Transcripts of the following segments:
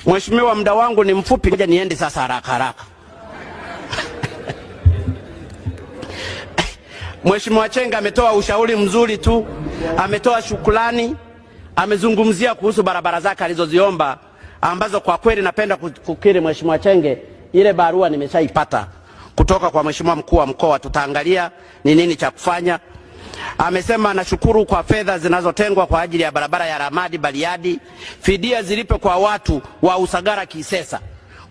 Mheshimiwa, muda wangu ni mfupi, ngoja niende sasa haraka haraka. Mheshimiwa Chenga ametoa ushauri mzuri tu, ametoa shukrani, amezungumzia kuhusu barabara zake alizoziomba ambazo kwa kweli napenda kukiri Mheshimiwa Chenge, ile barua nimeshaipata kutoka kwa Mheshimiwa mkuu wa mkoa, tutaangalia ni nini cha kufanya. Amesema nashukuru kwa fedha zinazotengwa kwa ajili ya barabara ya Ramadi Bariadi, fidia zilipe kwa watu wa Usagara Kisesa.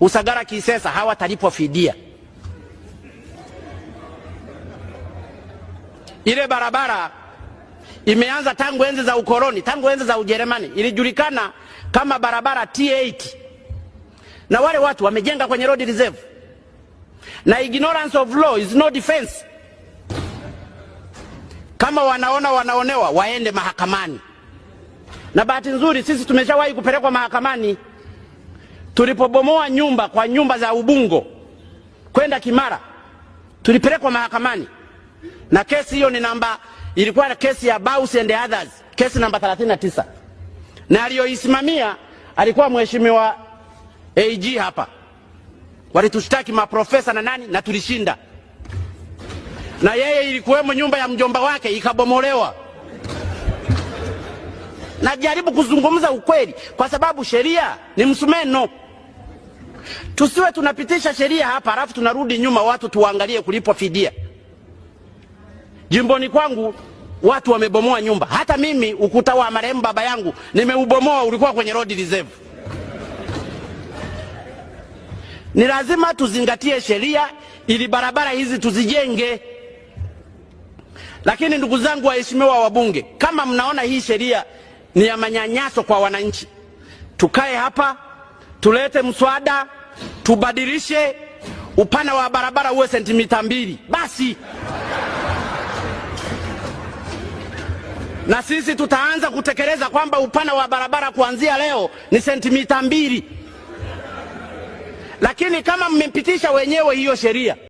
Usagara Kisesa hawatalipwa fidia. Ile barabara imeanza tangu enzi za ukoloni, tangu enzi za Ujerumani, ilijulikana kama barabara T8, na wale watu wamejenga kwenye road reserve, na ignorance of law is no defense. Kama wanaona wanaonewa, waende mahakamani. Na bahati nzuri sisi tumeshawahi kupelekwa mahakamani tulipobomoa nyumba kwa nyumba za Ubungo kwenda Kimara, tulipelekwa mahakamani na kesi hiyo ni namba, ilikuwa kesi ya Baus and others, kesi namba 39, na aliyoisimamia alikuwa mheshimiwa AG hapa. Walitushtaki maprofesa na nani na tulishinda, na yeye ilikuwemo nyumba ya mjomba wake ikabomolewa. Najaribu kuzungumza ukweli kwa sababu sheria ni msumeno. Tusiwe tunapitisha sheria hapa halafu tunarudi nyuma watu tuangalie kulipwa fidia. Jimboni kwangu watu wamebomoa nyumba. Hata mimi ukuta wa marehemu baba yangu nimeubomoa, ulikuwa kwenye road reserve. Ni lazima tuzingatie sheria ili barabara hizi tuzijenge. Lakini ndugu zangu waheshimiwa wabunge, kama mnaona hii sheria ni ya manyanyaso kwa wananchi, tukae hapa tulete mswada tubadilishe upana wa barabara uwe sentimita 2 basi. Na sisi tutaanza kutekeleza kwamba upana wa barabara kuanzia leo ni sentimita 2. Lakini kama mmepitisha wenyewe hiyo sheria